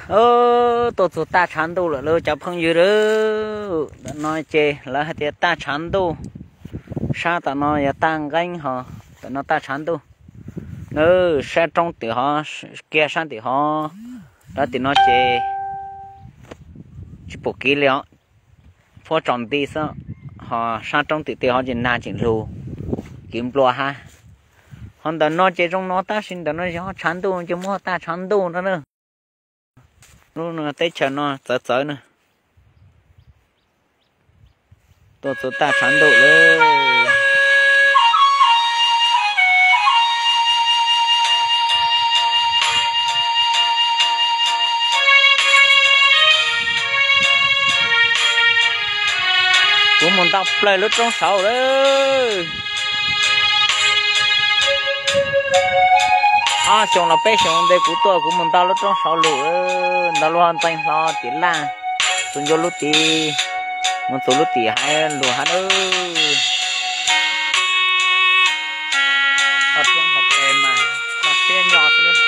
Tuaj txug tag tshav ntuj lawm lauj cov phooj ywg lauj. Tam no ces lawv hais tias tag tshav ntuj, sab tom no yog tag nqeeb ho, tam no tag tshav ntuj. Nws sab roob tim ho, kiag sab tim ho, rau tim no ces tsis pum kiv li os. Puab tsaus nti xwb, ho sab roob tim tej ho ces nag tseem lug, kiv nplua hab. Ho ntawm no ces zoo no tab sis ntawm no yog tshav ntuj ces muab tag tshav ntuj no na. Lub teb chaws no txawv txawv na. Tuaj txug tag tshav ntuj lawm. Kuv mus nto plaws lub roob saud lawm. Ob xyoo los peb xyoo ntej kuv tuaj kuv mus nto lub roob saud lug, nto lub ho ntxeev hlo tim laj, txug ncua lub tid, mus txug lub tim haiv lug hab lawm. Ho roob hauv pes mas tog siab nyo xwb.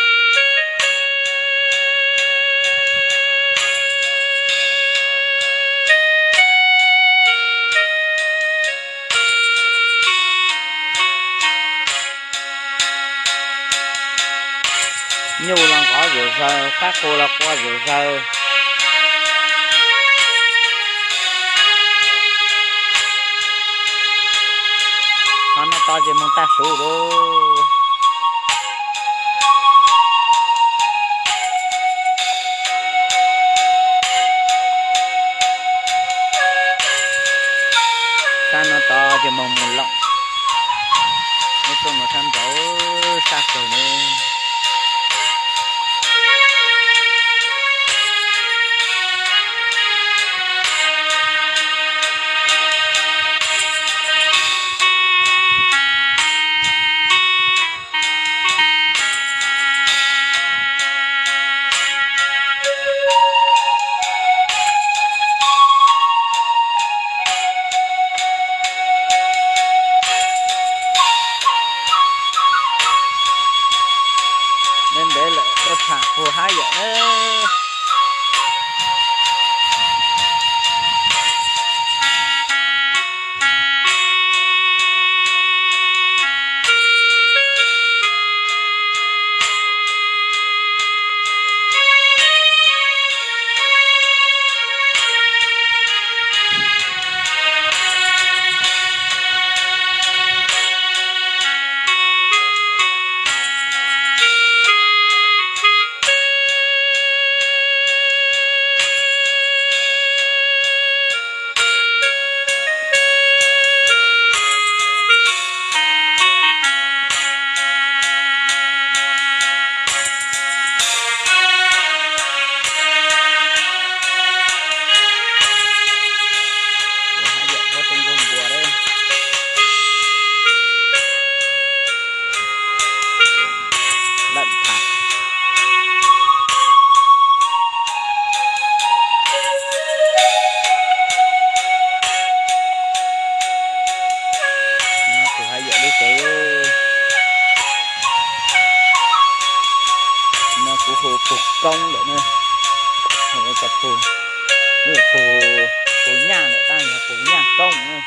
Nyuj los nqov zom zaws, qab qus los qua zom zaws. Qhov no tod ces moog tag suv lawm. Sab no tod ces moog mus lawm. Lub roob no sab nraud sab kawg ne. Ntev lawm, tuaj tham puag hab yam. Lawm tham. No kuv haj yam li ces, no kuv hu pug koob lawm na. Hu cov pug, pug, pug nyaj lawm, tab yog pug nyaj koob na.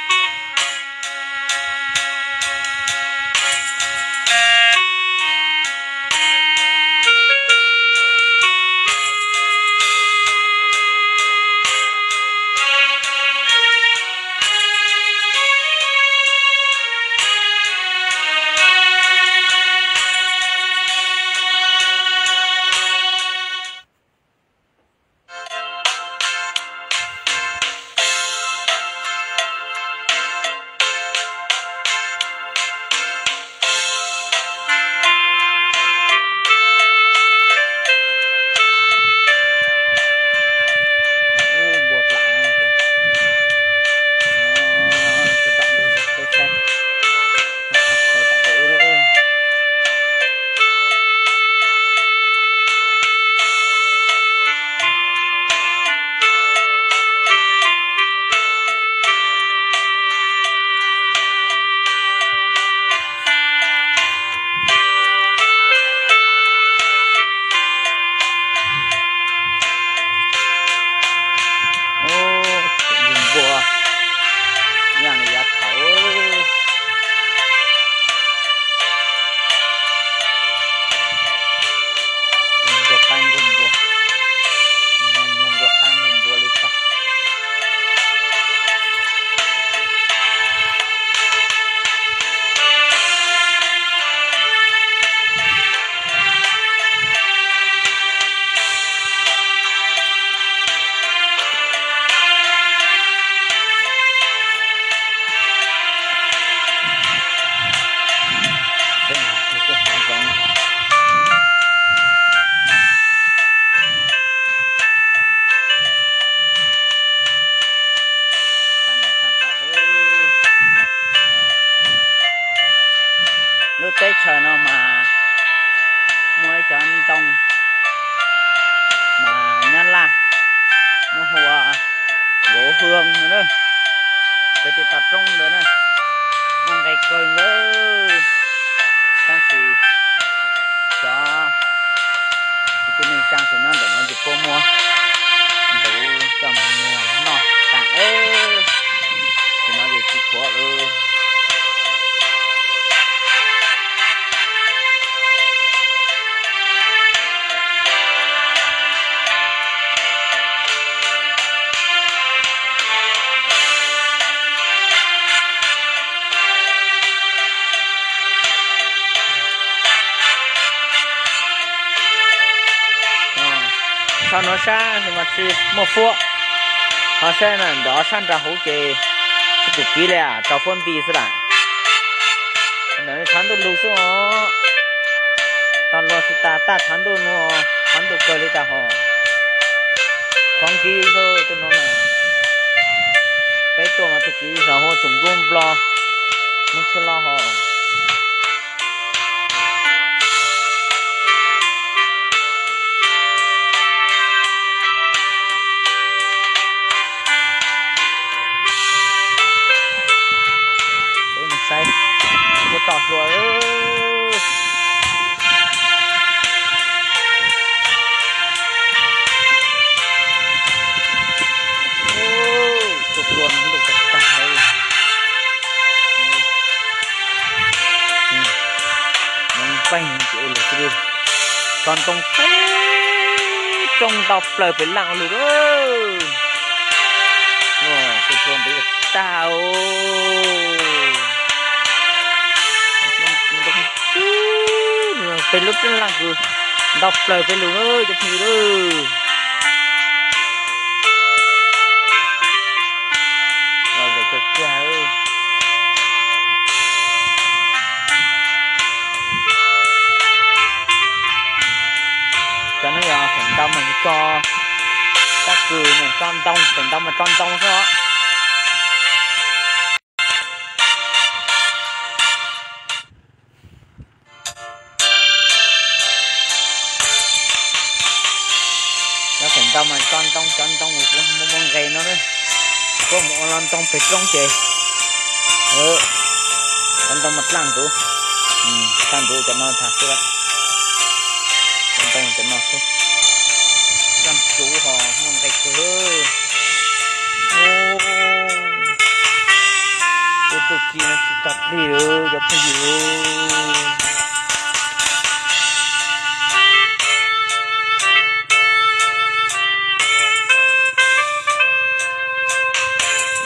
Muaj ib cov ntoo mas Nyab Laj muab hu ua vauv hương no na, peb tej toj roob ntawd na, muaj nqe kawg nkaus. Tab sis cov kwv tij neej tsa ces nyob ntawm no ces puab muab ntxuav coj mus muag noj tas, tam no ces tsis tshuav lawm. Txog nuav sab no tsis muaj fuab, ho saib na, ntawm sab nraud huv ces tsis pum kiv li, tso fuab nti xwb lawm. Ntawm no tshav ntuj lug xwb os. Tog luag tsis tas, taj tshav ntuj no, tshav ntuj kawg li tas hos. Qhov kiv xwb tej no na, peb tuaj mas tus kiv zog huab tus nkuab nplo, muab tshuaj loj hos. Peb mus saib, muab tso hlua. Tus hlua no lug tag tag. Npeeg ces ua lug, tso ntoo peb roob ntau plaws pem laj ua lug. Tus hlua ntev tag. Peb lub plab laj kws ntau plaws pem lug cov phooj ywg. Lom zem kawg kiag. Cov no yog feem ntau mas tso kab kws, tso ntoo, feem ntau mas tso ntoo xwb os. Cov feem ntau mas tso ntoo, cov ntoo uas kuv muab muab nqes no, kuv mus ua los ntoo pem roob ces, cov ntoo mas dlaj ntuv, dlaj ntuv cov no tag xwb lawm. Cov ntoo cov no xwb, dlaj ntuv ho muaj nqes kawg. Tej txuj ci no tsis tag plig cov phooj ywg.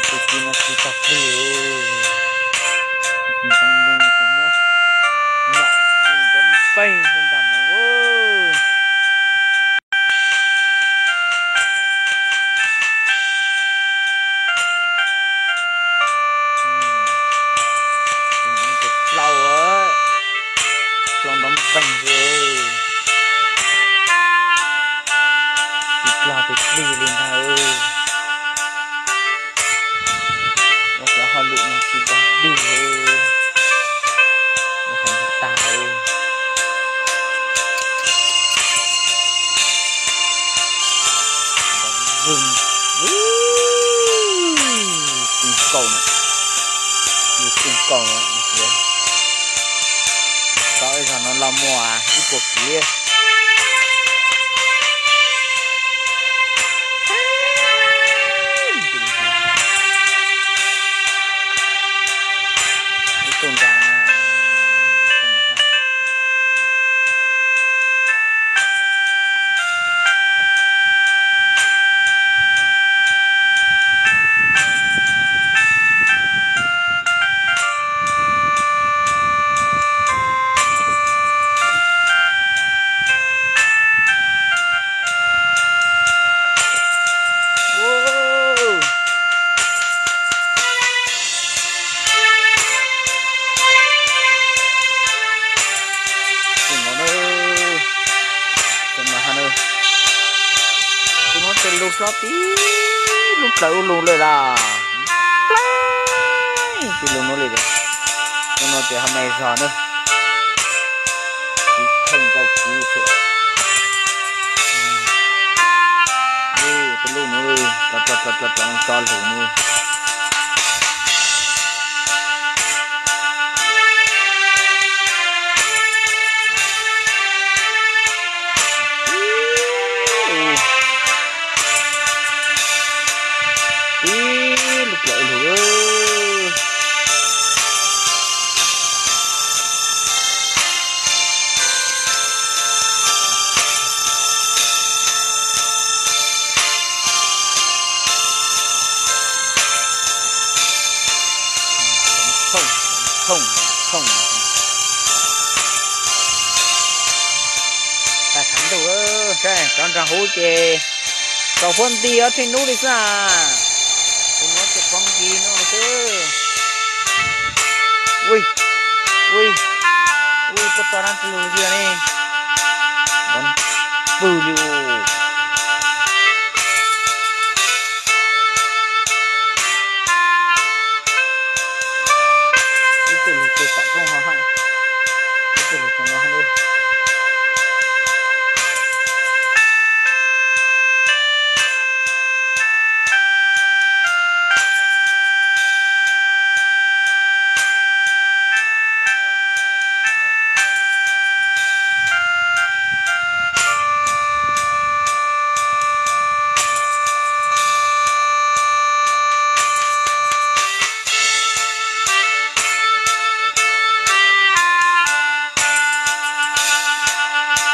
Txuj ci no tsis tag plig. Ntoo no kuv muab noj, ntoo peb ntag no. Dlau, dlau nrov npeeg xwb. Tsis dlau pes plig li ntag. Ua cov hauj lwm no tsis dlau dig li. Ua heev tag. Tsis kaum na, tsis kaum na, tau ib zaug no los muaj ib puas kiv. Ib tug nrag. Tus no ces lug hlob tib lub plawv ub lug lawm las. Tib lug nuav li. Tus no ces ho me zog na. Kiv kheej tau kiv Tso, tso, tso, tso, tso lus no. Ib lub plaws lug. Thooj, thooj, thooj. Tag khav ntuj, saib cov nraag huv ces tsaus huab nti ob txheej nub li xwb as. Tus no ces poob nti no xwb. Ui, ui, ui, puab tso dlaab tsi lug tiag ne. Pwg li. Ib tug lug txug tom rooj no hab, ib tug lug txug no hab.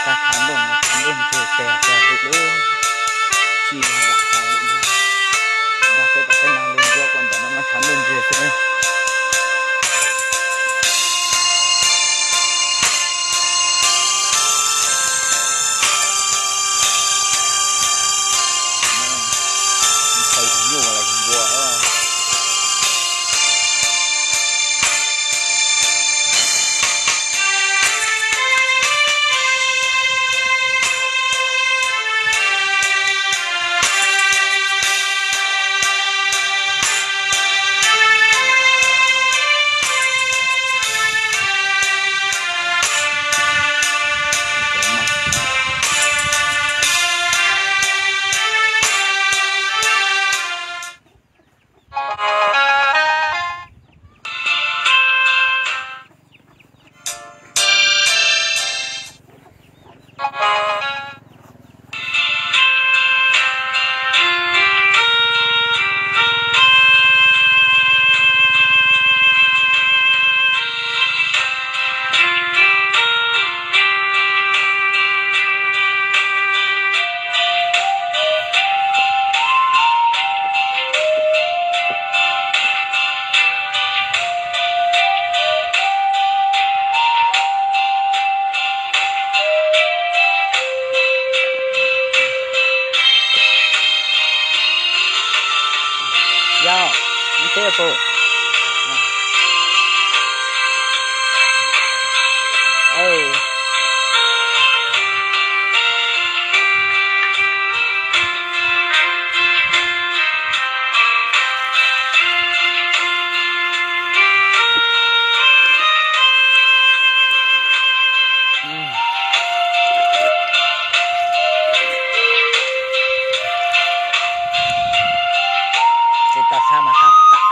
Tag khav ntuj no tshav ntuj ntsiag tag tag li lub, tsis lam hais li lub. Nrog peb tom qab no lub ncuab kuj ntawm no mas tshav ntuj ntsiag xwb. Yog, ib teb puas Tsis tau sab mas qab tas.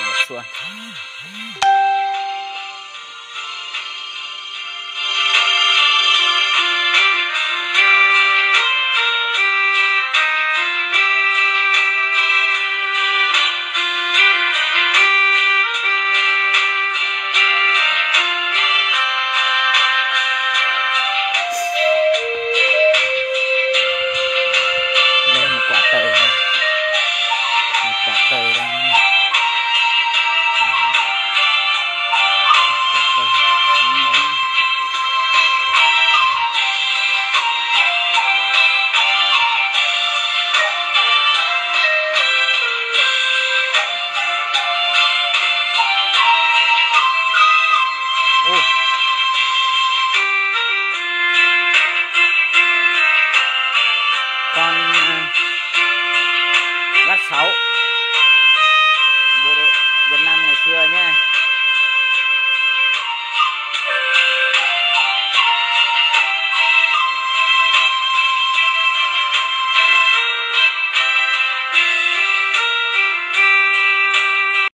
Mus xua.